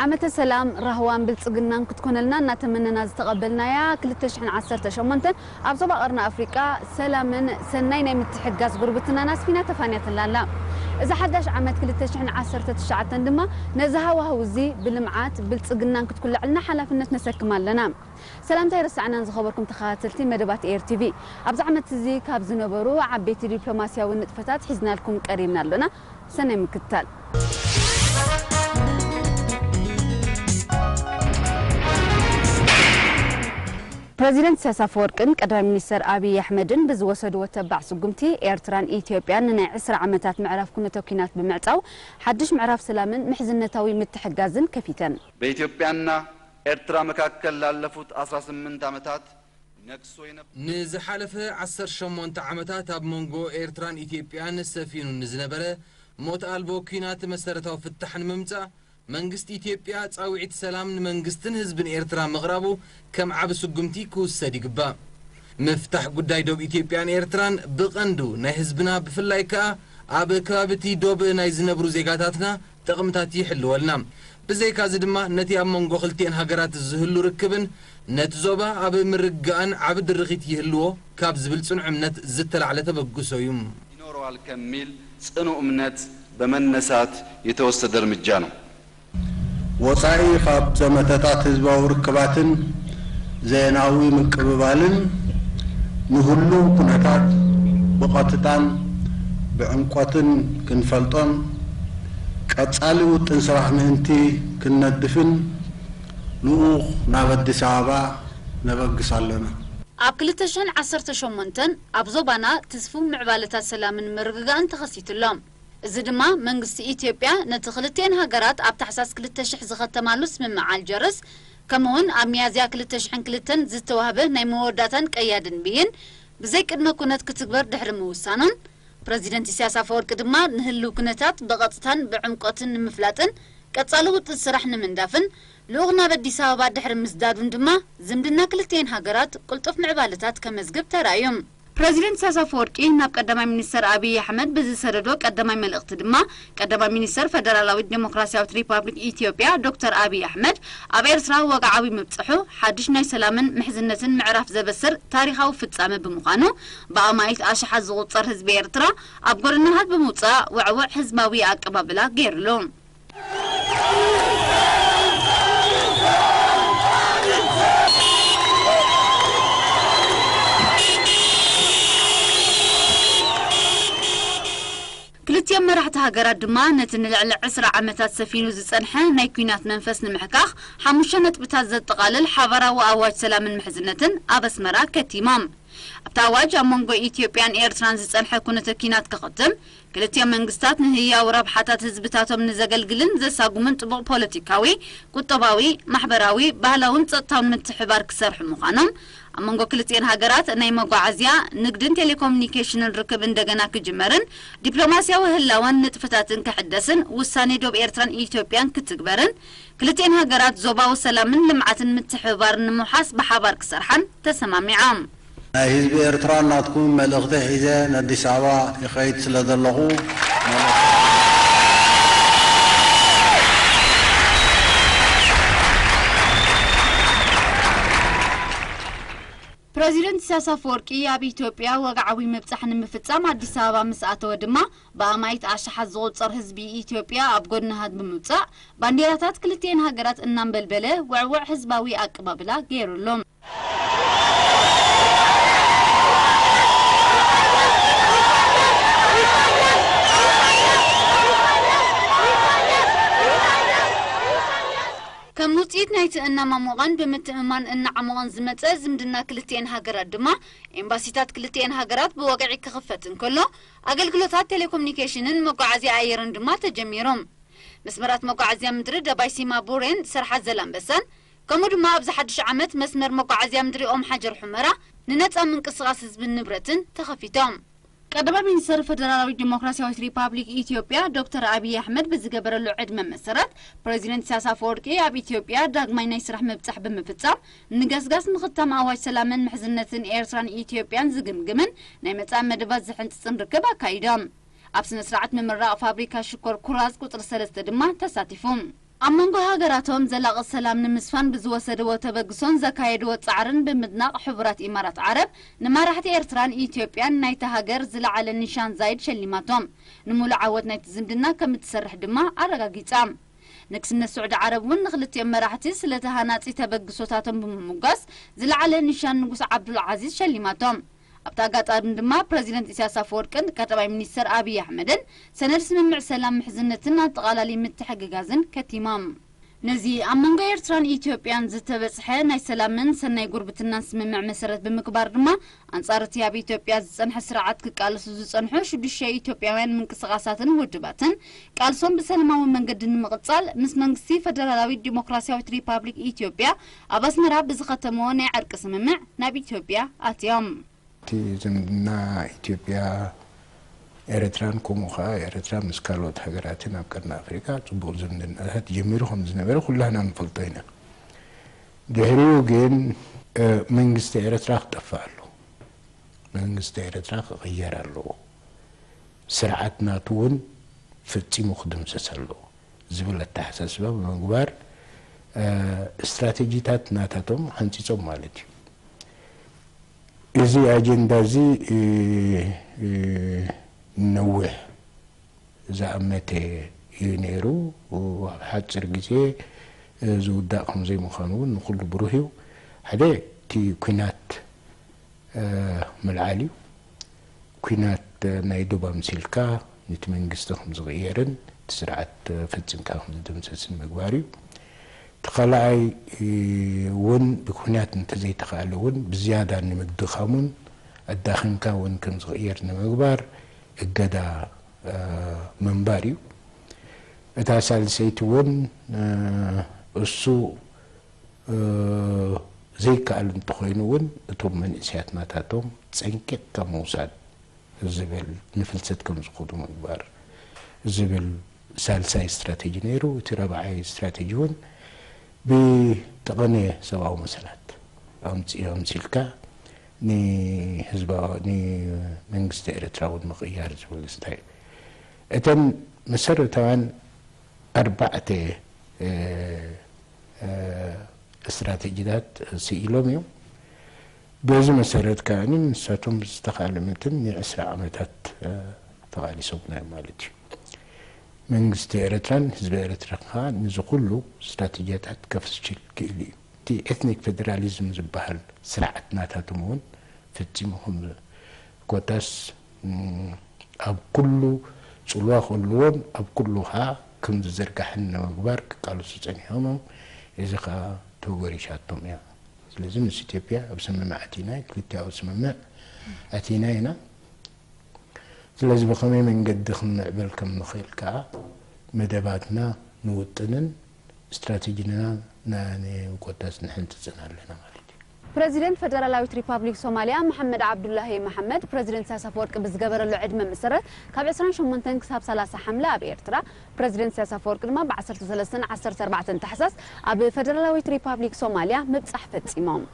ዓመተ ሰላም፣ ራህዋን ብልጽግናን ክትኮነልና እናተመነና ዝተቐበልናያ ክልተ ሽሕን ዓሰርተ ሸሞንተን ኣብ ዞባ ቀርኒ ኣፍሪቃ ሰላምን ሰናይ ናይ ምትሕግጋዝ ጉርብትናን ኣስፊና ተፋንያትና ኣላ። እዛ ሓዳሽ ዓመት ክልተ ሽሕን ዓሰርተ ትሽዓተን ድማ ነዚ ሃዋህው እዚ ብልምዓት ብልጽግናን ክትኩለዐልና ሓላፍነት ነሰክም ኣለና። ሰላምታ ኣይረሳዕናን ዝኸበርኩም ተኸታተልቲ መደባት ኤር ቲቪ። ኣብዚ ዓመት እዚ ካብ ዝነበሩ ዓበይቲ ዲፕሎማስያዊ ንጥፈታት ሒዝናልኩም ቀሪብና ኣሎና። ሰናይ ምክትታል። ፕረዚደንት ኢሳያስ ኣፈወርቅን ቀዳማይ ሚኒስተር ኣብይ ኣሕመድን ብዝወሰድዎ ተባዕ ስጉምቲ፣ ኤርትራን ኢትዮጵያን ንናይ ዕስራ ዓመታት ምዕራፍ ኩነተ ኲናት ብምዕጻው፣ ሓድሽ ምዕራፍ ሰላምን ምሕዝነታዊ ምትሕግጋዝን ከፊተን። በኢትዮጵያና ኤርትራ መካከል ላለፉት አስራ ስምንት ዓመታት ነግሶ የነበረ ንዝሓለፈ ዓሰርተ ሸሞንተ ዓመታት ኣብ መንጎ ኤርትራን ኢትዮጵያን ሰፊኑ ንዝነበረ ሞት ኣልቦ ኲናት መሰረታዊ ፍታሕ ንምምጻእ፣ መንግስቲ ኢትዮጵያ ጻውዒት ሰላም ንመንግስትን ህዝብን ኤርትራ ምቕራቡ ከም ዓቢ ስጉምቲ ክውሰድ ይግባእ። ምፍታሕ ጉዳይ ዶብ ኢትዮጵያን ኤርትራን ብቐንዱ ናይ ህዝብና፣ ብፍላይ ከኣ ኣብ ከባቢ እቲ ዶብ ናይ ዝነብሩ ዜጋታትና ጥቕምታት ይሕልወልና። ብዘይካዚ ድማ ነቲ ኣብ መንጎ ክልቲኤን ሃገራት ዝህሉ ርክብን ነቲ ዞባ ኣብ ምርግጋእን ዓቢ ድርኺት ይህልዎ ካብ ዝብል ጽኑዕ እምነት ዝተላዕለ ተበግሶ እዩ። ይኖረዋል ከሚል ጽኑ እምነት በመነሳት የተወሰደ እርምጃ ነው። ወጻኢ ካብ ዘመተታት ህዝባዊ ርክባትን ዜናዊ ምቅብባልን ንህሉው ኩነታት ብቐጥታን ብዕምቆትን ክንፈልጦን ቀጻሊ ውጥን ስራሕ ምእንቲ ክንነድፍን ልኡኽ ናብ ኣዲስ ኣበባ ነበግስ ኣለና። ኣብ ክልተ ሽሕን ዓሰርተ ሸሞንተን ኣብ ዞባና ትስፉው ምዕባለታት ሰላምን ምርግጋእን ተኸሲቱ ኣሎ። እዚ ድማ መንግስቲ ኢትዮጵያ ነቲ ክልቲኤን ሃገራት ኣብ ታሕሳስ ክልተ ሽሕ ዝኸተማሉ ስምምዕ ኣልጀርስ፣ ከምኡውን ኣብ ሚያዝያ ክልተ ሽሕን ክልተን ዝተዋህበ ናይ መወዳእታን ቀያድን ብይን ብዘይ ቅድመ ኩነት ክትግበር ድሕሪ ምውሳኑን፣ ፕረዚደንት ኢሳያስ ኣፈወርቂ ድማ ንህልው ኩነታት ብቐጥታን ብዕምቆትን ንምፍላጥን ቀጻሊ ውጥን ስራሕ ንምንዳፍን ልኡኽ ናብ ኣዲስ ኣበባ ድሕሪ ምስዳዱን ድማ ዝምድና ክልቲኤን ሃገራት ቅልጡፍ ምዕባለታት ከመዝግብ ተራእዩ። ፕረዚደንት ኢሳያስ ኣፈወርቂ ናብ ቀዳማይ ሚኒስተር ኣብይ ኣሕመድ ብዝሰደዶ ቀዳማይ መልእኽቲ ድማ፣ ቀዳማይ ሚኒስተር ፈደራላዊት ዴሞክራሲያዊት ሪፓብሊክ ኢትዮጵያ ዶክተር ኣብይ ኣሕመድ ኣብ ኤርትራ ወግዓዊ ምብጽሑ፣ ሓድሽ ናይ ሰላምን ምሕዝነትን ምዕራፍ ዘበስር ታሪኻዊ ፍጻመ ብምዃኑ፣ ብኣማኢት ኣሽሓት ዝቑጸር ህዝቢ ኤርትራ ኣብ ጎደናታት ብምውጻእ ውዕዉዕ ህዝባዊ ኣቀባብላ ገይሩሉ። ክልቲኦም መራሕቲ ሃገራት ድማ ነቲ ንልዕሊ ዕስራ ዓመታት ሰፊኑ ዝጸንሐ ናይ ኲናት መንፈስ ንምሕካኽ ሓሙሽተ ነጥብታት ዘጠቓልል ሓባራዊ ኣዋጅ ሰላምን ምሕዝነትን ኣብ ኣስመራ ከቲሞም። ኣብቲ ኣዋጅ ኣብ መንጎ ኢትዮጵያን ኤርትራን ዝጸንሐ ኩነተ ኲናት ክኸትም፣ ክልቲኦም መንግስታት ንህያው ረብሓታት ህዝብታቶም ንዘገልግልን ዘሳጉምን ጥቡቕ ፖለቲካዊ፣ ቁጠባዊ፣ ማሕበራዊ፣ ባህላውን ጸጥታውን ምትሕብባር ክሰርሑ ምዃኖም፣ ኣብ መንጎ ክልቲኤን ሃገራት ናይ መጓዓዝያ፣ ንግድን ቴሌኮሙኒኬሽንን ርክብ እንደገና ክጅመርን ዲፕሎማስያዊ ህላወን ንጥፈታትን ክሕደስን ውሳኔ ዶብ ኤርትራን ኢትዮጵያን ክትግበርን ክልቲኤን ሃገራት ዞባዊ ሰላምን ልምዓትን ምትሕብባር ንምውሓስ ብሓባር ክሰርሓን ተሰማሚዖም። ናይ ህዝቢ ኤርትራ ናትኩም መልእኽቲ ሒዘ ንኣዲስ ኣበባ ይኸይድ ስለ ዘለኹ፣ ፕረዚደንት ኢሳያስ ኣፈወርቂ ኣብ ኢትዮጵያ ወግዓዊ ምብጻሕ ንምፍጻም ኣዲስ ኣበባ ምስ ኣተወ ድማ፣ ብኣማኢት ኣሽሓት ዝቑጸር ህዝቢ ኢትዮጵያ ኣብ ጎድኒ ሃት ብምውጻእ፣ ባንዴራታት ክልቲኤን ሃገራት እናንበልበለ፣ ውዕውዕ ህዝባዊ ኣቀባብላ ገይሩሎም። ከም ውጽኢት ናይቲ እናማሞቐን ብምትእምማን እናዓሞቐን ዝመጸ ዝምድና ክልቲኤን ሃገራት ድማ፣ ኤምባሲታት ክልቲኤን ሃገራት ብወግዒ ክኽፈት እንከሎ፣ ኣገልግሎታት ቴሌኮሙኒኬሽንን መጓዓዝያ ኣየርን ድማ ተጀሚሮም። መስመራት መጓዓዝያ ምድሪ ደባይ ሲማ ቡሬን ሰርሓት ዘላንበሳን፣ ከምኡ ድማ ኣብዚ ሓድሽ ዓመት መስመር መጓዓዝያ ምድሪ ኦም ሓጀር ሑመራ ንነጻ ምንቅስቓስ ህዝብን ንብረትን ተኸፊቶም። ቀዳማይ ሚኒስተር ፈደራላዊት ዲሞክራሲያዊት ሪፓብሊክ ኢትዮጵያ ዶክተር ኣብይ ኣሕመድ ብዝገበረሉ ዕድመ መሰረት፣ ፕረዚደንት ኢሳያስ ኣፈወርቂ ኣብ ኢትዮጵያ ዳግማይ ናይ ስራሕ ምብጻሕ ብምፍጻም፣ ንገስጋስ ምኽታም ኣዋጅ ሰላምን ምሕዝነትን ኤርትራን ኢትዮጵያን ዝግምግምን ናይ መጻኢ መደባት ዝሕንጽጽን ርክብ ኣካይዶም። ኣብ ስነ ስርዓት ምምራቕ ፋብሪካ ሽኮር ኩራዝ ቁጽሪ ሰለስተ ድማ ተሳቲፉ። ኣብ መንጎ ሃገራቶም ዘላቒ ሰላም ንምስፋን ብዝወሰድዎ ተበግሶን ዘካየድዎ ጻዕርን ብምድናቕ፣ ሕቡራት ኢማራት ዓረብ ንመራሕቲ ኤርትራን ኢትዮጵያን ናይታ ሃገር ዝለዓለ ኒሻን ዛይድ ሸሊማቶም። ንምሉእ ዓወት ናይቲ ዝምድና ከም እትሰርሕ ድማ ኣረጋጊጻ። ንግስነት ስዑዲ ዓረብ እውን ንክልቲኦም መራሕቲ ስለቲ ሃናጺ ተበግሶታቶም ብምምጓስ ዝለዓለ ኒሻን ንጉስ ዓብዱል ዓዚዝ ሸሊማቶም። ኣብቲ ኣጋጣሚ ድማ ፕረዚደንት ኢሳያስ ኣፈወርቅን ቀዳማይ ሚኒስተር ኣብይ ኣሕመድን ሰነድ ስምምዕ ሰላም፣ ምሕዝነትን ኣጠቓላሊ ምትሕግጋዝን ከቲሞም። ነዚ ኣብ መንጎ ኤርትራን ኢትዮጵያን ዝተበጽሐ ናይ ሰላምን ሰናይ ጉርብትናን ስምምዕ መሰረት ብምግባር ድማ፣ ኣንጻር እቲ ኣብ ኢትዮጵያ ዝጸንሐ ስርዓት ክቃለሱ ዝጸንሑ ሽዱሽተ ኢትዮጵያውያን ምንቅስቓሳትን ውድባትን፣ ቃልሶም ብሰላማዊ መንገዲ ንምቕጻል፣ ምስ መንግስቲ ፈደራላዊት ዲሞክራሲያዊት ሪፓብሊክ ኢትዮጵያ ኣብ ኣስመራ ብዝኸተምዎ ናይ ዕርቂ ስምምዕ ናብ ኢትዮጵያ ኣትዮም። እቲ ዝምድና ኢትዮጵያ ኤርትራን፣ ከምኡ ኸዓ ኤርትራ ምስ ካልኦት ሃገራትን ኣብ ቀርኒ ኣፍሪቃ ጽቡቕ ዝምድናታት ጀሚሩ ከም ዝነበረ ኩላህና ንፈልጦ ኢና። ድሕሪኡ ግን፣ እ፣ መንግስቲ ኤርትራ ክጠፍእ ኣለዎ። መንግስቲ ኤርትራ ክቕየር ኣለዎ። ስርዓት ናቱ እውን ፈጺሙ ክድምሰስ ኣለዎ ዝብል ኣተሓሳስባ ብምግባር፣ እ፣ ስትራተጂታት ናታቶም ሓንጺጾም ማለት እዩ። እዚ ኣጀንዳ እዚ፣ እ፣ እ፣ ነዊሕ ዝኣመተ እዩ ነይሩ። ኣብ ሓጺር ግዜ፣ እ፣ ዝውዳእ ከም ዘይምዃኑ እውን ንኹሉ ብሩህ እዩ። ሓደ፣ እቲ ኲናት፣ እ፣ ምልዓል እዩ። ኲናት፣ እ፣ ናይ ዶብ ኣምሲልካ ነቲ መንግስቲ ከም ዝቕየርን እቲ ስርዓት፣ እ፣ ፈጺምካ ከም ዝድምሰስን ምግባር እዩ። እቲ ካልኣይ፣ እ፣ እውን ብኲናት እንተዘይተኻእለ እውን ብዝያዳ ንምድኻሙን ኣዳኺምካ እውን ከም ዝቕየር ንምግባር እገዳ፣ እ፣ ምንባር እዩ። እታ ሳልሰይቲ እውን፣ እ፣ እሱ፣ እ፣ ዘይከኣል እንተኾይኑ እውን እቶም መንእሰያት ናታቶም ጸንቂቕካ ምውሳድ ዝብል፣ ንፍልሰት ከም ዝኸዱ ምግባር ዝብል ሳልሳይ ስትራተጂ ነይሩ። እቲ ራብዓይ ስትራተጂ እውን ብተቐነ ሰብኣዊ መሰላት ኣምጽ-፣ ኣምሲልካ ንህዝባዊ፣ ንመንግስቲ ኤርትራ እውን ምቕያር ዝብል ስታይ። እተን መሰረታውያን ኣርባዕተ፣ እ፣ እ፣ ስትራተጂታት ስኢሎም እዮም። በዚ መሰረት ከኣ ንሳቶም ብዝተኻእለ መጠን ንዕስራ ዓመታት፣ እ፣ ተቓሊሶምና እዮም ማለት እዩ። መንግስቲ ኤርትራን ህዝቢ ኤርትራ ከኣ ነዚ ኩሉ ስትራተጂያታት ከፍሽል ክኢሉ እዩ። እቲ ኤትኒክ ፌደራሊዝም ዝበሃል ስርዓት ናታቶም እውን ፈጺሙ ከም ኮታስ፣ እም፣ ኣብ ኩሉ ጽልዋ ክህልዎን ኣብ ኩሉ ከኣ ከም ዝዝርጋሕን ንምግባር ክቃለሱ ጸኒሖም እዮም። እዚ ከኣ ተጎሪሻቶም እያ። ስለዚ ምስ ኢትዮጵያ ኣብ ስምምዕ ኣቲና፣ ክልቲኣዊ ስምምዕ ኣቲና ኢና። ስለዚ ብኸመይ መንገዲ ክንምዕብል ከም ንኽእል ከኣ መደባትና ንውጥንን ስትራተጂና ና-፣ ንኮታስ ንሕንጽጽን ኣለና ማለት እዩ። ፕረዚደንት ፈደራላዊት ሪፓብሊክ ሶማልያ መሓመድ ዓብዱላሂ መሓመድ፣ ፕረዚደንት ኢሳያስ ኣፈወርቂ ብዝገበረሉ ዕድመ መሰረት ካብ ዕስራን ሸሞንተን ክሳብ ሰላሳ ሓምለ ኣብ ኤርትራ፣ ፕረዚደንት ኢሳያስ ኣፈወርቂ ድማ ብ ዓሰርተ ሰለስተን ዓሰርተ ኣርባዕተን ታሕሳስ ኣብ ፈደራላዊት ሪፓብሊክ ሶማልያ ምብጻሕ ፈጺሞም።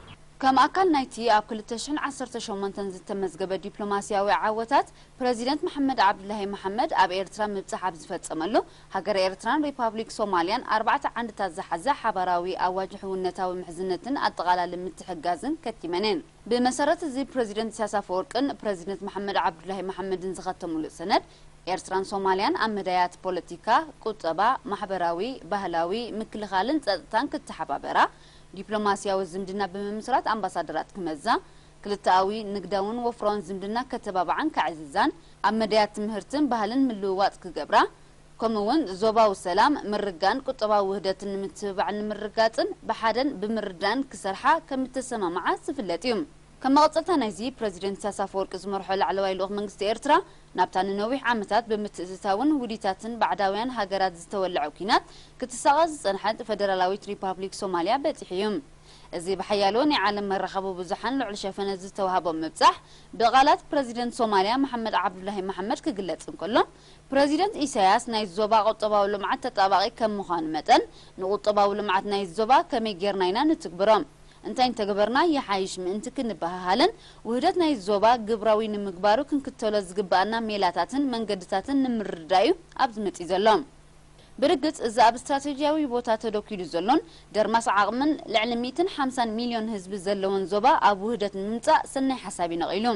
ከም ኣካል ናይቲ ኣብ ክልተ ሽሕን ዓሰርተ ሸሞንተን ዝተመዝገበ ዲፕሎማስያዊ ዓወታት፣ ፕረዚደንት መሓመድ ዓብዱላሂ መሓመድ ኣብ ኤርትራ ምብጻሕ ኣብ ዝፈጸመሉ፣ ሃገረ ኤርትራን ሪፓብሊክ ሶማልያን ኣርባዕተ ዓንድታት ዝሓዘ ሓባራዊ ኣዋጅ ሕውነታዊ ምሕዝነትን ኣጠቓላሊ ምትሕግጋዝን ከቲመን እየን። ብመሰረት እዚ፣ ፕረዚደንት ኢሳያስ ኣፈወርቅን ፕረዚደንት መሓመድ ዓብዱላሂ መሓመድን ዝኸተምሉ ሰነድ፣ ኤርትራን ሶማልያን ኣብ መዳያት ፖለቲካ፣ ቁጠባ፣ ማሕበራዊ፣ ባህላዊ፣ ምክልኻልን ጸጥታን ክተሓባበራ፣ ዲፕሎማስያዊ ዝምድና ብምምስራት ኣምባሳደራት ክመዛ፣ ክልተኣዊ ንግዳውን ወፍራውን ዝምድና ከተባብዓን ከዕዝዛን፣ ኣብ መዳያት ትምህርትን ባህልን ምልውዋጥ ክገብራ፣ ከምኡ እውን ዞባዊ ሰላም፣ ምርጋን ቁጠባዊ ውህደትን ንምትብባዕን ንምርግጋጽን ብሓደን ብምርዳእን ክሰርሓ ከም እተሰማምዓ ዝፍለጥ እዩ። ከም መቐጸልታ ናይዚ፣ ፕረዚደንት ኢሳያስ ኣፈወርቂ ዝመርሖ ላዕለዋይ ልኡኽ መንግስቲ ኤርትራ ናብታ ንነዊሕ ዓመታት ብምትእትታውን ውዲታትን ባዕዳውያን ሃገራት ዝተወለዐ ኲናት ክትሳቐ ዝጸንሐት ፈደራላዊት ሪፓብሊክ ሶማልያ በጺሑ እዩ። እዚ ብሓያሎ ናይ ዓለም መራኸቢ ብዙሓን ልዑል ሸፈነ ዝተዋህቦ ምብጻሕ ብቓላት ፕረዚደንት ሶማልያ መሓመድ ዓብዱላሂ መሓመድ ክግለጽ እንከሎ፣ ፕረዚደንት ኢሳያስ ናይ ዞባ ቁጠባዊ ልምዓት ተጣባቒ ከም ምዃኑ መጠን፣ ንቁጠባዊ ልምዓት ናይ ዞባ ከመይ ጌርና ኢና ንትግብሮ? እንታይ እንተገበርና ይሓይሽ ምእንቲ ክንበሃሃልን ውህደት ናይ ዞባ ግብራዊ ንምግባሩ ክንክተሎ ዝግበኣና ሜላታትን መንገድታትን ንምርዳእ እዩ ኣብዚ መጺኡ ዘሎ። ብርግጽ፣ እዚ ኣብ ስትራተጂያዊ ቦታ ተደኲሉ ዘሎን ደርማስ ዓቕምን ልዕሊ ሚእትን ሓምሳን ሚልዮን ህዝቢ ዘለዎን ዞባ ኣብ ውህደት ንምምጻእ ሰናይ ሓሳብ እዩ ነቒሉ።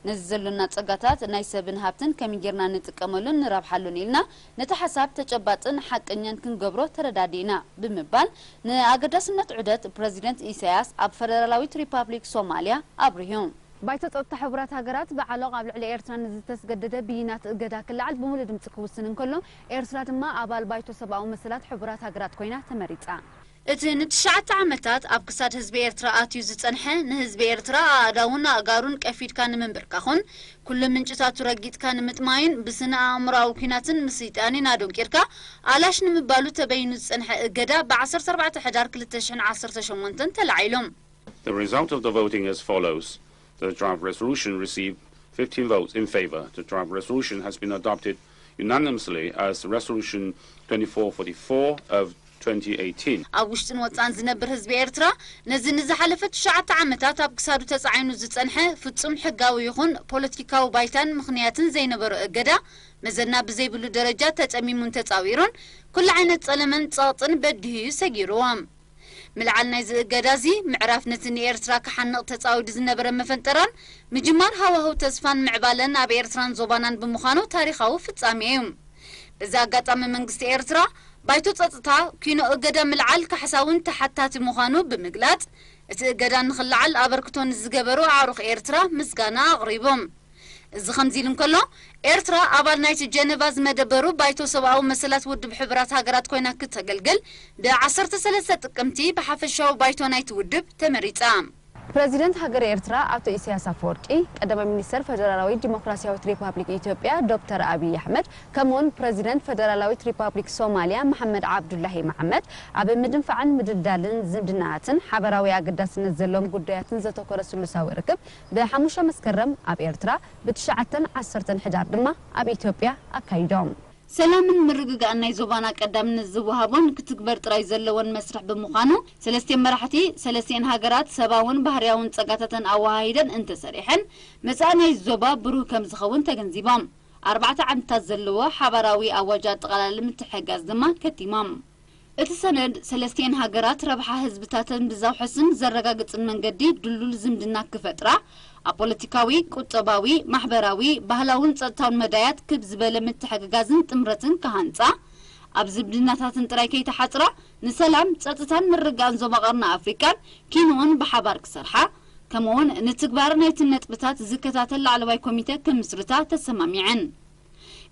ነዚ ዘሎና ጸጋታት ናይ ሰብን ሃብትን ከመይ ጌርና ንጥቀመሉን ንረብሓሉን ኢልና፣ ነቲ ሓሳብ ተጨባጥን ሓቀኛን ክንገብሮ ተረዳዲእና ብምባል፣ ንኣገዳስነት ዑደት ፕረዚደንት ኢሳያስ ኣብ ፈደራላዊት ሪፓብሊክ ሶማልያ ኣብሪሁ። ባይቶ ጸጥታ ሕቡራት ሃገራት ብዓሎቕ ኣብ ልዕሊ ኤርትራ ንዝተስገደደ ብይናት እገዳ ክለዓል ብምሉእ ድምጺ ክውስን እንከሎ፣ ኤርትራ ድማ ኣባል ባይቶ ሰብኣዊ መሰላት ሕቡራት ሃገራት ኮይና ተመሪጻ። እቲ ንትሽዓተ ዓመታት ኣብ ክሳድ ህዝቢ ኤርትራ ኣትዩ ዝጸንሐ፣ ንህዝቢ ኤርትራ ኣእዳውን ኣእጋሩን ቀፊድካ ንምንብርካኹን ኩሉ ምንጭታቱ ረጊጥካ ንምጥማይን ብስነ ኣእምሮኣዊ ኲናትን ምስይጣንን ኣዶንቂርካ ኣላሽ ንምባሉ ተበይኑ ዝጸንሐ እገዳ ብ ዓሰርተ ኣርባዕተ ሕዳር ክልተ ሽሕን ዓሰርተ ሸሞንተን ተላዒሎም። The result of the voting as follows. The draft resolution received fifteen votes in favor. The draft resolution has been adopted unanimously as Resolution twenty-four forty-four of twenty eighteen. ኣብ ውሽጥን ወጻን ዝነብር ህዝቢ ኤርትራ ነዚ ንዝሓለፈ ትሽዓተ ዓመታት ኣብ ክሳዱ ተጻዒኑ ዝጸንሐ ፍጹም ሕጋዊ ይኹን ፖለቲካዊ ባይታን ምኽንያትን ዘይነበሮ እገዳ መዘና ብዘይብሉ ደረጃ ተጸሚሙን ተጻዊሩን ኩሉ ዓይነት ጸለመን ጸቕጥን በዲሁ እዩ ሰጊርዎ። ምልዓል ናይዚ እገዳ እዚ ምዕራፍ ነቲ ንኤርትራ ክሓንቕ ተጻዊዱ ዝነበረ መፈንጠራን ምጅማር ሃዋህው ተስፋን ምዕባለን ኣብ ኤርትራን ዞባናን ብምዃኑ ታሪኻዊ ፍጻሜ እዩ። በዚ ኣጋጣሚ መንግስቲ ኤርትራ ባይቶ ጸጥታ ኪኖ እገዳ ምልዓል ካሕሳ እውን ተሓታቲ ምዃኑ ብምግላጽ፣ እቲ እገዳ ንኽለዓል ኣበርክቶ ንዝገበሩ ኣዕሩኽ ኤርትራ ምስጋና ኣቕሪቦም። እዚ ከምዚ ኢሉ እንከሎ፣ ኤርትራ ኣባል ናይቲ ጀነቫ ዝመደበሩ ባይቶ ሰብኣዊ መሰላት ውድብ ሕቡራት ሃገራት ኮይና ክተገልግል ብ ዓሰርተ ሰለስተ ጥቅምቲ ብሓፈሻዊ ባይቶ ናይቲ ውድብ ተመሪጻ። ፕረዚደንት ሃገር ኤርትራ ኣቶ ኢሳያስ ኣፈወርቂ፣ ቀዳማይ ሚኒስተር ፈደራላዊት ዲሞክራሲያዊት ሪፓብሊክ ኢትዮጵያ ዶክተር ኣብይ ኣሕመድ፣ ከምኡውን ፕረዚደንት ፈደራላዊት ሪፓብሊክ ሶማልያ መሓመድ ዓብዱላሂ መሓመድ፣ ኣብ ምድንፋዕን ምድልዳልን ዝምድናታትን ሓበራዊ ኣገዳስነት ዘለዎም ጉዳያትን ዘተኮረ ስሉሳዊ ርክብ ብሓሙሻ መስከረም ኣብ ኤርትራ፣ ብትሽዓተን ዓሰርተን ሕዳር ድማ ኣብ ኢትዮጵያ ኣካይዶም። ሰላምን ምርግጋእን ናይ ዞባና ቀዳምነት ዝወሃቦን ክትግበር ጥራይ ዘለዎን መስርሕ ብምዃኑ፣ ሰለስቲኤን መራሕቲ ሰለስቲኤን ሃገራት ሰብኣውን ባህርያውን ጸጋታተን ኣወሃሂደን እንተሰሪሐን፣ መጻኢ ናይ ዞባ ብሩህ ከም ዝኸውን ተገንዚቦም። ኣርባዕተ ዓንድታት ዘለዎ ሓባራዊ ኣዋጅ ኣጠቓላሊ ምትሕግጋዝ ድማ ከቲሞም። እቲ ሰነድ፣ ሰለስቲኤን ሃገራት ረብሓ ህዝብታተን ብዘውሕስን ዘረጋግጽን መንገዲ ድሉል ዝምድና ክፈጥራ፣ ኣብ ፖለቲካዊ፣ ቁጠባዊ፣ ማሕበራዊ፣ ባህላውን ጸጥታውን መዳያት ክብ ዝበለ ምትሕግጋዝን ጥምረትን ክሃንጻ፣ ኣብ ዝምድናታትን ጥራይ ከይተሓጽራ፣ ንሰላም፣ ጸጥታን ምርግጋእን ዞባ ቀርኒ ኣፍሪቃን ኪንኡን ብሓባር ክሰርሓ፣ ከምኡውን ንትግባረ ናይቲ ነጥብታት ዝከታተል ላዕለዋይ ኮሚተ ክምስርታ ተሰማሚዐን።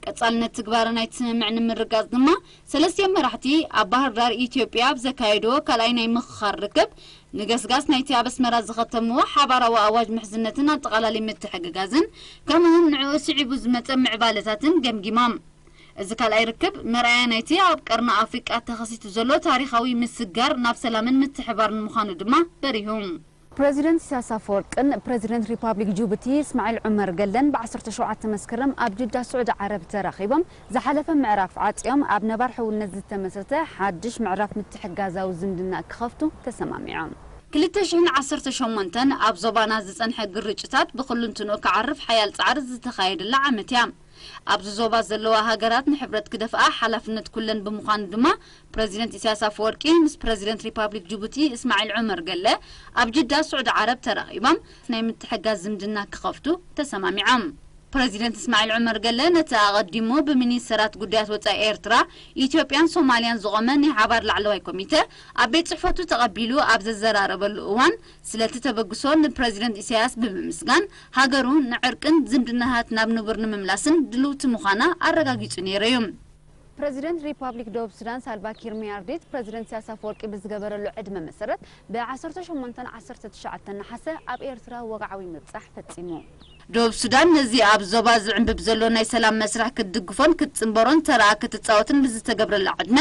ቀጻልነት ትግባረ ናይቲ ስምምዕ ንምርጋጽ ድማ፣ ሰለስቲኦም መራሕቲ ኣብ ባህር ዳር ኢትዮጵያ ኣብ ዘካየድዎ ካልኣይ ናይ ምኽኻር ርክብ፣ ንገስጋስ ናይቲ ኣብ ኣስመራ ዝኸተምዎ ሓባራዊ ኣዋጅ ምሕዝነትን ኣጠቓላሊ ምትሕግጋዝን፣ ከምኡውን ንዕኡ ስዒቡ ዝመጸ ምዕባለታትን ገምጊሞም። እዚ ካልኣይ ርክብ፣ መርኣያ ናይቲ ኣብ ቀርኒ ኣፍሪቃ ተኸሲቱ ዘሎ ታሪኻዊ ምስግጋር ናብ ሰላምን ምትሕባርን ምዃኑ ድማ በሪሁ። ፕረዚደንት ኢሳያስ ኣፈወርቅን ፕረዚደንት ሪፓብሊክ ጅቡቲ እስማዒል ዑመር ገለን ብ ዓሰርተ ሸውዓተ መስከረም ኣብ ጅዳ ስዑዲ ዓረብ ተራኺቦም ዝሓለፈ ምዕራፍ ዓጽዮም ኣብ ነባር ሕውነት ዝተመስረተ ሓድሽ ምዕራፍ ምትሕግጋዛዊ ዝምድና ክኸፍቱ ተሰማሚዖም። ክልተ ሽሕን ዓሰርተ ሸሞንተን ኣብ ዞባና ዝጸንሐ ግርጭታት ብኹሉንትንኡ ክዓርፍ ሓያል ጻዕሪ ዝተኻየደላ ዓመት እያ። ኣብዚ ዞባ ዘለዋ ሃገራት ንሕብረት ክደፍኣ ሓላፍነት ኩለን ብምዃኑ ድማ፣ ፕረዚደንት ኢሳያስ ኣፈወርቂ ምስ ፕረዚደንት ሪፓብሊክ ጅቡቲ እስማዒል ዑመር ገለ ኣብ ጅዳ ስዑዲ ዓረብ ተራኺቦም ናይ ምትሕጋዝ ዝምድና ክኸፍቱ ተሰማሚዖም። ፕረዚደንት እስማዒል ዑመር ገለ ነቲ ኣቐዲሙ ብሚኒስተራት ጉዳያት ወጻኢ ኤርትራ፣ ኢትዮጵያን ሶማልያን ዝቖመ ናይ ሓባር ላዕለዋይ ኮሚተ ኣብ ቤት ጽሕፈቱ ተቐቢሉ ኣብ ዘዘራረበሉ እዋን፣ ስለቲ ተበግሶ ንፕረዚደንት ኢሳያስ ብምምስጋን፣ ሃገሩ ንዕርቅን ዝምድናታት ናብ ንቡር ንምምላስን ድልውቲ ምዃና ኣረጋጊጹ ነይሩ እዩ። ፕረዚደንት ሪፓብሊክ ደቡብ ሱዳን ሳልቫ ኪር ማያርዲት፣ ፕረዚደንት ኢሳያስ ኣፈወርቂ ብዝገበረሉ ዕድመ መሰረት፣ ብ ዓሰርተ ሸሞንተን ዓሰርተ ትሽዓተን ነሓሰ ኣብ ኤርትራ ወግዓዊ ምብጻሕ ፈጺሙ። ደቡብ ሱዳን ነዚ ኣብ ዞባ ዝዕንብብ ዘሎ ናይ ሰላም መስርሕ ክትድግፎን ክትጽንበሮን ተራኣ ክትጻወትን ብዝተገብረላ ዕድመ፣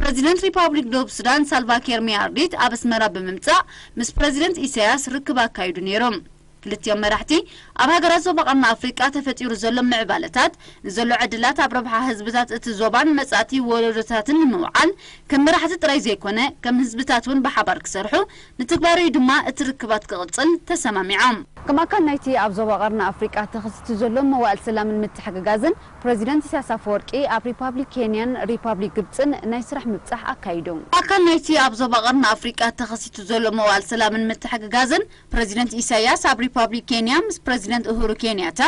ፕረዚደንት ሪፓብሊክ ደቡብ ሱዳን ሳልቫ ኪር ማያርዲት ኣብ ኣስመራ ብምምጻእ ምስ ፕረዚደንት ኢሳያስ ርክብ ኣካይዱ ነይሩ። ክልቲኦም መራሕቲ ኣብ ሃገራት ዞባ ቀርኒ ኣፍሪቃ ተፈጢሩ ዘሎ ምዕባለታት፣ ንዘሎ ዕድላት ኣብ ረብሓ ህዝብታት እቲ ዞባን መጻእቲ ወለዶታትን ንምውዓል ከም መራሕቲ ጥራይ ዘይኮነ፣ ከም ህዝብታት እውን ብሓባር ክሰርሑ፣ ንትግባረኡ ድማ እቲ ርክባት ክቕጽል ተሰማሚዖም። ከም ኣካል ናይቲ ኣብ ዞባ ቀርኒ ኣፍሪቃ ተኸሲቱ ዘሎ መዋእል ሰላምን ምትሕግጋዝን፣ ፕረዚደንት ኢሳያስ ኣፈወርቂ ኣብ ሪፓብሊክ ኬንያን ሪፓብሊክ ግብጽን ናይ ስራሕ ምብጻሕ ኣካይዱ። ኣካል ናይቲ ኣብ ዞባ ቀርኒ ኣፍሪቃ ተኸሲቱ ዘሎ መዋእል ሰላምን ምትሕግጋዝን፣ ፕረዚደንት ኢሳያስ ኣብ ሪፓብሊክ ኬንያ ምስ ፕረዚደንት ኡሁሩ ኬንያታ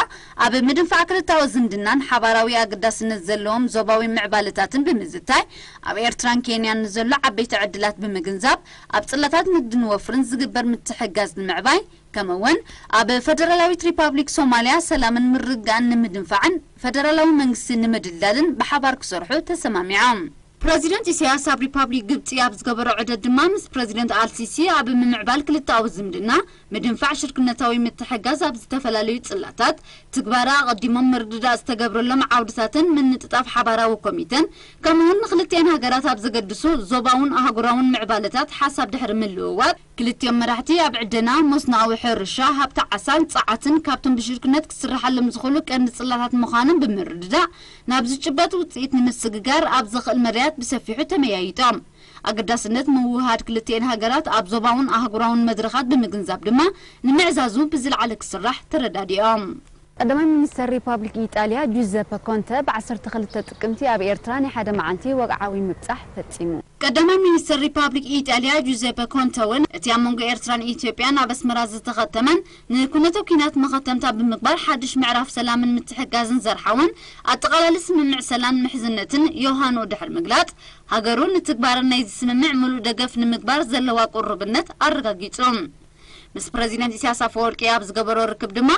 ኣብ ምድንፋዕ ክልታዊ ዝምድናን ሓባራዊ ኣገዳስነት ዘለዎም ዞባዊ ምዕባለታትን ብምዝታይ፣ ኣብ ኤርትራን ኬንያን ንዘሎ ዓበይቲ ዕድላት ብምግንዛብ፣ ኣብ ጽላታት ንግድን ወፍርን ዝግበር ምትሕግጋዝ ንምዕባይ፣ ከምኡ እውን ኣብ ፈደራላዊት ሪፓብሊክ ሶማልያ ሰላምን ምርግጋእን ንምድንፋዕን ፈደራላዊ መንግስቲ ንምድልዳልን ብሓባር ክሰርሑ ተሰማሚዖም። ፕረዚደንት ኢሳያስ ኣብ ሪፓብሊክ ግብጺ ኣብ ዝገበሮ ዑደት ድማ ምስ ፕረዚደንት ኣልሲሲ ኣብ ምምዕባል ክልተኣዊ ዝምድና፣ ምድንፋዕ ሽርክነታዊ ምትሕጋዝ ኣብ ዝተፈላለዩ ጽላታት፣ ትግባረ ኣቐዲሞም ምርድዳእ ዝተገብረሎም ዓውድታትን ምንጥጣፍ ሓባራዊ ኮሚተን፣ ከምኡውን ንክልቲኣን ሃገራት ኣብ ዘገድሱ ዞባውን ኣህጉራውን ምዕባለታት ሓሳብ ድሕሪ ምልውዋጥ፣ ክልቲኦም መራሕቲ ኣብ ዕደና፣ መስኖኣዊ ሕርሻ፣ ሃብቲ ዓሳን ጸዓትን ካብቶም ብሽርክነት ክስርሓሎም ዝኽእሉ ቀንዲ ጽላታት ምዃኖም ብምርድዳእ፣ ናብ ዝጭበጥ ውጽኢት ንምስግጋር ኣብ ዘኽእል መዳያት ብሰፊሑ ተመያይጦም። ኣገዳስነት ምውህሃድ ክልቲኤን ሃገራት ኣብ ዞባውን ኣህጉራውን መድረኻት ብምግንዛብ ድማ ንምዕዛዙ ብዝለዓለ ክስራሕ ተረዳዲኦም። ቀዳማይ ሚኒስተር ሪፓብሊክ ኢጣልያ ጁዘፐ ኮንተ ብ ዓሰርተ ክልተ ጥቅምቲ ኣብ ኤርትራ ናይ ሓደ መዓልቲ ወግዓዊ ምብጻሕ ፈጺሙ። ቀዳማይ ሚኒስተር ሪፓብሊክ ኢጣልያ ጁዘፐ ኮንተ እውን እቲ ኣብ መንጎ ኤርትራን ኢትዮጵያን ኣብ ኣስመራ ዝተኸተመን ንኩነተ ኲናት መኸተምታ ብምግባር ሓድሽ ምዕራፍ ሰላምን ምትሕግጋዝን ዘርሓውን ኣጠቓላሊ ስምምዕ ሰላም ምሕዝነትን ዮሃንኡ ድሕሪ ምግላጽ፣ ሃገሩ ንትግባረ ናይዚ ስምምዕ ምሉእ ደገፍ ንምግባር ዘለዋ ቅሩብነት ኣረጋጊጹ። ምስ ፕረዚደንት ኢሳያስ ኣፈወርቂ ኣብ ዝገበሮ ርክብ ድማ፣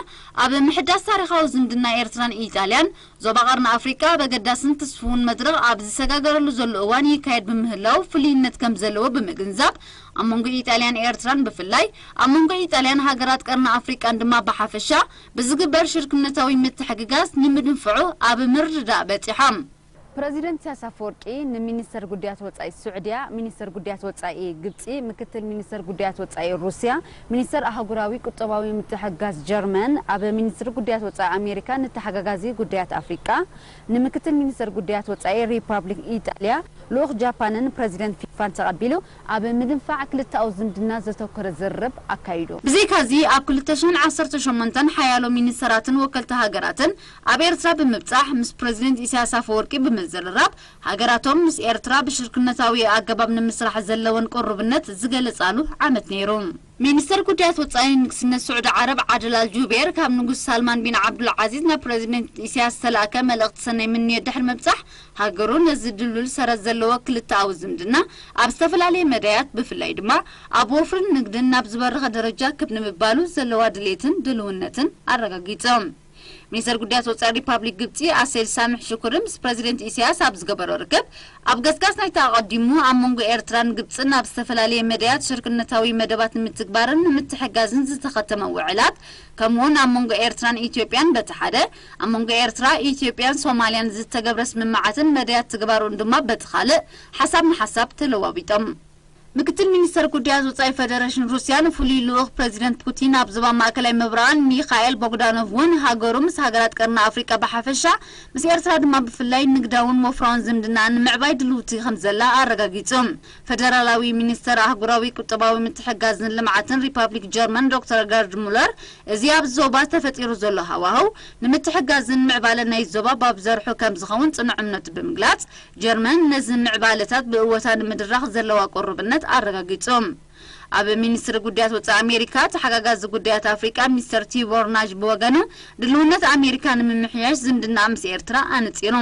ኣብ ምሕዳስ ታሪኻዊ ዝምድና ኤርትራን ኢጣልያን፣ ዞባ ቀርኒ ኣፍሪቃ ኣብ ኣገዳስን ትስፉውን መድረኽ ኣብ ዝሰጋገረሉ ዘሎ እዋን ይካየድ ብምህላው ፍሉይነት ከም ዘለዎ ብምግንዛብ፣ ኣብ መንጎ ኢጣልያን ኤርትራን ብፍላይ ኣብ መንጎ ኢጣልያን ሃገራት ቀርኒ ኣፍሪቃን ድማ ብሓፈሻ ብዝግበር ሽርክነታዊ ምትሕግጋዝ ንምድንፍዑ ኣብ ምርድዳእ በጺሖም። ፕረዚደንት ኢሳያስ ኣፈወርቂ ንሚኒስተር ጉዳያት ወጻኢ ስዑድያ፣ ሚኒስተር ጉዳያት ወጻኢ ግብጺ፣ ምክትል ሚኒስተር ጉዳያት ወጻኢ ሩስያ፣ ሚኒስተር ኣህጉራዊ ቁጠባዊ ምትሕግጋዝ ጀርመን፣ ኣብ ሚኒስትሪ ጉዳያት ወጻኢ ኣሜሪካ ንተሓጋጋዚ ጉዳያት ኣፍሪቃ፣ ንምክትል ሚኒስተር ጉዳያት ወጻኢ ሪፓብሊክ ኢጣልያ፣ ልኡኽ ጃፓንን ፕረዚደንት ፊፋን ተቐቢሉ ኣብ ምድንፋዕ ክልተኣዊ ዝምድና ዘተኮረ ዝርርብ ኣካይዱ። ብዘይካዚ ኣብ ክልተ ሽሕን ዓሰርተ ሸሞንተን ሓያሎ ሚኒስተራትን ወከልቲ ሃገራትን ኣብ ኤርትራ ብምብጻሕ ምስ ፕረዚደንት ኢሳያስ ኣፈወርቂ ብምዝርራብ፣ ሃገራቶም ምስ ኤርትራ ብሽርክነታዊ ኣገባብ ንምስራሕ ዘለወን ቅሩብነት ዝገለጻሉ ዓመት ነይሩ። ሚኒስተር ጉዳያት ወጻኢ ንግስነት ስዑዲ ዓረብ ዓደል ኣልጁቤር ካብ ንጉስ ሳልማን ቢን ዓብዱል ዓዚዝ ናብ ፕረዚደንት ኢሳያስ ዝተላእከ መልእኽቲ ሰናይ ምንዮት ድሕሪ ምብጻሕ፣ ሃገሩ ነዚ ድልዱል ሰረት ዘለዎ ክልተኣዊ ዝምድና ኣብ ዝተፈላለየ መዳያት ብፍላይ ድማ ኣብ ወፍርን ንግድን ናብ ዝበረኸ ደረጃ ክብ ንምባሉ ዘለዋ ድሌትን ድልውነትን ኣረጋጊጾም። ሚኒስተር ጉዳያት ወጻኢ ሪፓብሊክ ግብጺ ኣሰይድ ሳምሕ ሽኩሪ ምስ ፕረዚደንት ኢሳያስ ኣብ ዝገበሮ ርክብ፣ ኣብ ገስጋስ ናይቲ ኣቐዲሙ ኣብ መንጎ ኤርትራን ግብጽን ኣብ ዝተፈላለየ መዳያት ሽርክነታዊ መደባት ንምትግባርን ንምትሕጋዝን ዝተኸተመ ውዕላት፣ ከምኡውን ኣብ መንጎ ኤርትራን ኢትዮጵያን በቲ ሓደ፣ ኣብ መንጎ ኤርትራ፣ ኢትዮጵያን ሶማልያን ዝተገብረ ስምምዓትን መዳያት ትግባሩን ድማ በቲ ካልእ፣ ሓሳብ ንሓሳብ ተለዋዊጦም። ምክትል ሚኒስተር ጉዳያት ወጻኢ ፈደረሽን ሩስያ ንፍሉይ ልኡኽ ፕረዚደንት ፑቲን ኣብ ዞባ ማእከላይ ምብራቕን ሚኻኤል ቦግዳኖቭ እውን ሃገሩ ምስ ሃገራት ቀርኒ ኣፍሪቃ ብሓፈሻ፣ ምስ ኤርትራ ድማ ብፍላይ ንግዳውን ወፍራውን ዝምድና ንምዕባይ ድልውቲ ከም ዘላ ኣረጋጊጹ። ፈደራላዊ ሚኒስተር ኣህጉራዊ ቁጠባዊ ምትሕግጋዝን ልምዓትን ሪፓብሊክ ጀርመን ዶክተር ገርድ ሙለር፣ እዚ ኣብ ዞባ ተፈጢሩ ዘሎ ሃዋህው ንምትሕግጋዝን ምዕባለን ናይ ዞባ ባብ ዘርሑ ከም ዝኸውን ጽኑዕ እምነቱ ብምግላጽ፣ ጀርመን ነዚ ምዕባለታት ብእወታ ንምድራኽ ዘለዋ ቅሩብነት ኣረጋጊጹ። ኣብ ሚኒስትሪ ጉዳያት ወጻኢ ኣሜሪካ ተሓጋጋዚ ጉዳያት ኣፍሪቃ ሚስተር ቲቦር ናዥ ብወገኑ፣ ድልውነት ኣሜሪካ ንምምሕያሽ ዝምድና ምስ ኤርትራ ኣነጺሩ።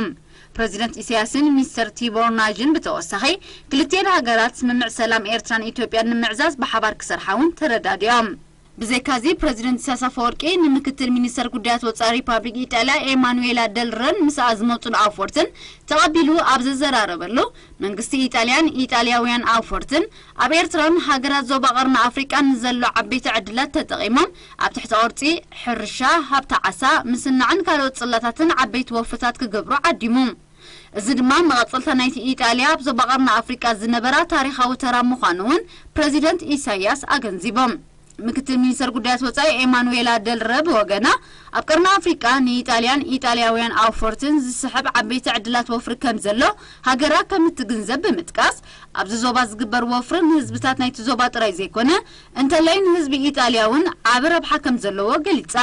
ፕረዚደንት ኢሳያስን ሚስተር ቲቦር ናዥን ብተወሳኺ፣ ክልቲኤን ሃገራት ስምምዕ ሰላም ኤርትራን ኢትዮጵያን ንምዕዛዝ ብሓባር ክሰርሓ እውን ተረዳዲኦም። ብዘይካዚ፣ ፕረዚደንት ኢሳያስ ኣፈወርቂ ንምክትል ሚኒስተር ጉዳያት ወጻኢ ሪፓብሊክ ኢጣልያ ኤማኑዌላ ደልረን ምስኣ ዝመጹ ንኣውፎርትን ተቐቢሉ ኣብ ዘዘራረበሉ፣ መንግስቲ ኢጣልያን ኢጣልያውያን ኣውፎርትን ኣብ ኤርትራን ሃገራት ዞባ ቀርኒ ኣፍሪቃን ንዘሎ ዓበይቲ ዕድላት ተጠቒሞም ኣብ ትሕተ ቅርጺ፣ ሕርሻ፣ ሃብቲ ዓሳ፣ ምስናዕን ካልኦት ጽላታትን ዓበይቲ ወፍርታት ክገብሩ ዓዲሙ። እዚ ድማ መቐጸልታ ናይቲ ኢጣልያ ኣብ ዞባ ቀርኒ ኣፍሪቃ ዝነበራ ታሪኻዊ ተራ ምዃኑ እውን ፕረዚደንት ኢሳያስ ኣገንዚቦም። ምክትል ሚኒስተር ጉዳያት ወጻኢ ኤማኑዌላ ደልረ ብወገና፣ ኣብ ቀርኒ ኣፍሪቃ ንኢጣልያን ኢጣልያውያን ኣውፈርትን ዝስሕብ ዓበይቲ ዕድላት ወፍሪ ከም ዘሎ ሃገራ ከም እትግንዘብ ብምጥቃስ፣ ኣብዚ ዞባ ዝግበር ወፍሪ ንህዝብታት ናይቲ ዞባ ጥራይ ዘይኮነ፣ እንተላይ ንህዝቢ ኢጣልያ እውን ዓቢ ረብሓ ከም ዘለዎ ገሊጻ።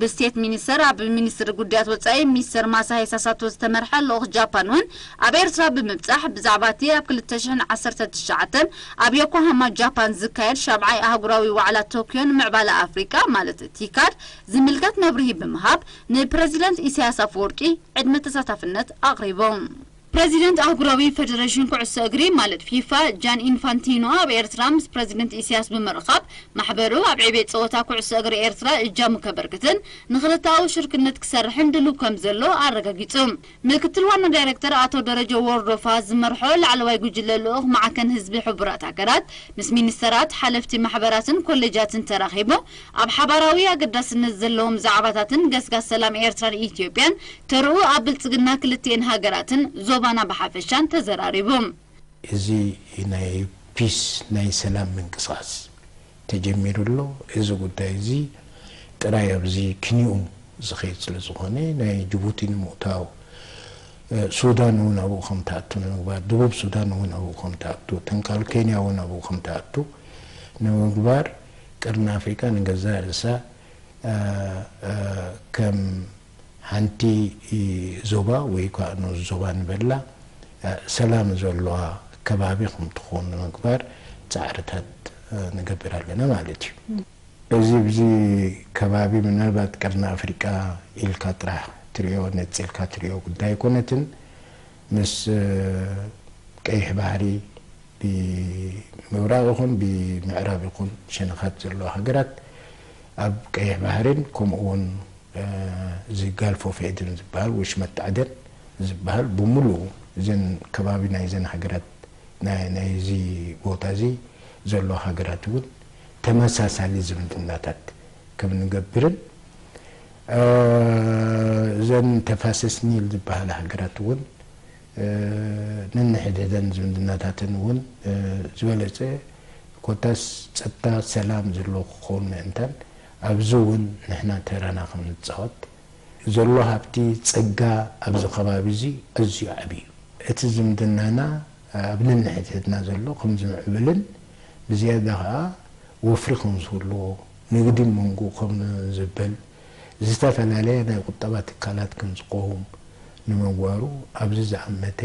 ብስቴት ሚኒስተር ኣብ ሚኒስትሪ ጉዳያት ወጻኢ ሚስተር ማሳሄ ሳሳቶ ዝተመርሐ ልኡኽ ጃፓን እውን ኣብ ኤርትራ ብምብጻሕ፣ ብዛዕባ እቲ ኣብ ክልተ ሽሕን ዓሰርተ ትሽዓተን ኣብ ዮኮሃማ ጃፓን ዝካየድ ሻብዓይ ኣህጉራዊ ዋዕላ ቶክዮ ንምዕባለ ኣፍሪቃ ማለት ቲካድ ዝምልከት መብርሂ ብምሃብ፣ ንፕረዚደንት ኢሳያስ ኣፈወርቂ ዕድመ ተሳታፍነት ኣቕሪቦም። ፕረዚደንት ኣህጉራዊ ፈደረሽን ኩዕሶ እግሪ ማለት ፊፋ ጃን ኢንፋንቲኖ ኣብ ኤርትራ ምስ ፕረዚደንት ኢሳያስ ብምርኻብ፣ ማሕበሩ ኣብ ዕቤት ጸወታ ኩዕሶ እግሪ ኤርትራ እጃሙ ከበርክትን ንክልተኣዊ ሽርክነት ክሰርሕን ድሉው ከም ዘሎ ኣረጋጊጹ። ምክትል ዋና ዳይሬክተር ኣቶ ደረጀ ወርዶፋ ዝመርሖ ላዕለዋይ ጉጅለ ልኡኽ ማዕከን ህዝቢ ሕቡራት ሃገራት ምስ ሚኒስተራት፣ ሓለፍቲ ማሕበራትን ኮሌጃትን ተራኺቡ፣ ኣብ ሓባራዊ ኣገዳስነት ዘለዎም ዛዕባታትን ገስጋስ ሰላም ኤርትራን ኢትዮጵያን ተርኡ ኣብ ብልጽግና ክልቲኤን ሃገራትን ዞባና ብሓፈሻን ተዘራሪቡ። እዚ ናይ ፒስ፣ ናይ ሰላም ምንቅስቃስ ተጀሚሩ ኣሎ። እዚ ጉዳይ እዚ ጥራይ ኣብዚ ክኒኡ ዝኸይድ ስለ ዝኾነ፣ ናይ ጅቡቲ ንምእታው፣ እ፣ ሱዳን እውን ኣብኡ ከም ትኣቱ ንምግባር፣ ደቡብ ሱዳን እውን ኣብኡ ከም ትኣቱ፣ ትንካል ኬንያ እውን ኣብኡ ከም ትኣቱ ንምግባር፣ ቀርኒ ኣፍሪቃ ንገዛእ ርእሳ፣ እ፣ እ፣ ከም ሓንቲ ዞባ ወይ ከዓ ንኡስ ዞባ ንበላ፣ እ፣ ሰላም ዘለዋ ከባቢ ከም ትኾን ንምግባር ጻዕርታት፣ እ፣ ንገብር ኣለና ማለት እዩ። እዚ ኣብዚ ከባቢ ምናልባት ቀርኒ ኣፍሪቃ ኢልካ ጥራሕ ትሪኦ፣ ነጺልካ ትሪኦ ጉዳይ ኣይኮነትን። ምስ፣ እ፣ ቀይሕ ባሕሪ ብምብራቕ ይኹን ብምዕራብ ይኹን ሸነኻት ዘለዋ ሃገራት ኣብ ቀይሕ ባሕሪን ከምኡ እውን፣ እ፣ እዚ ጋልፍ ኦፍ ኤደን ዝበሃል፣ ወሽመጥ ዓደን ዝበሃል ብምሉኡ እዘን ከባቢ ናይዘን ሃገራት ናይ፣ ናይዚ ቦታ እዚ ዘለዋ ሃገራት እውን ተመሳሳሊ ዝምድናታት ከም ንገብርን፣ እ፣ እዘን ተፋሰስ ኒል ዝበሃላ ሃገራት እውን፣ እ፣ ነንሕድሕደን ዝምድናታተን እውን፣ እ፣ ዝበለጸ ኮታስ ጸጥታ ሰላም ዘለዎ ክኸውን ምእንታን፣ ኣብዚ እውን ንሕና ተራና ከም ንጻወት፣ ዘሎ ሃብቲ ጸጋ ኣብዚ ከባቢ እዚ ኣዝዩ ዓቢ እዩ። እቲ ዝምድናና ኣብ ነንሕድሕድና ዘሎ ከም ዝምዕብልን ብዝያዳ ኸኣ ወፍሪ ከም ዝህልዎ፣ ንግዲ መንጎ ከም ዝብል፣ ዝተፈላለየ ናይ ቁጠባ ትካላት ከም ዝቆም ንምግባሩ ኣብዚ ዝኣመተ፣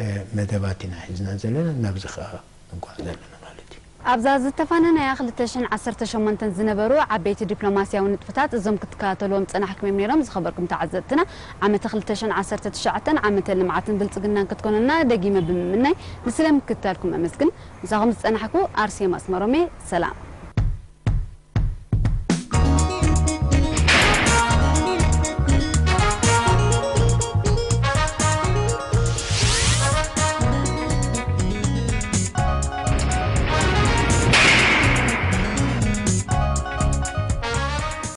እ፣ መደባት ኢና ሒዝና ዘለና፣ ናብዚ ኸኣ ንጓዓዝ ኣለና ማለት እዩ። ኣብዛ ዝተፋነናያ ክልተ ሽሕን ዓሰርተ ሸሞንተን ዝነበሩ ዓበይቲ ዲፕሎማስያዊ ንጥፈታት እዞም ክትከታተልዎም ዝጸናሕኩም እዮም ነይሮም። ዝኸበርኩም ተዓዘብትና፣ ዓመተ ክልተ ሽሕን ዓሰርተ ትሽዓተን ዓመተ ልምዓትን ብልጽግናን ክትኮነልና ደጊመ ብምምናይ፣ ንስለ ምክትታልኩም ኣመስግን። ምሳኹም ዝጸናሕኩ ኣርሴማ ኣስመሮም እየ። ሰላም።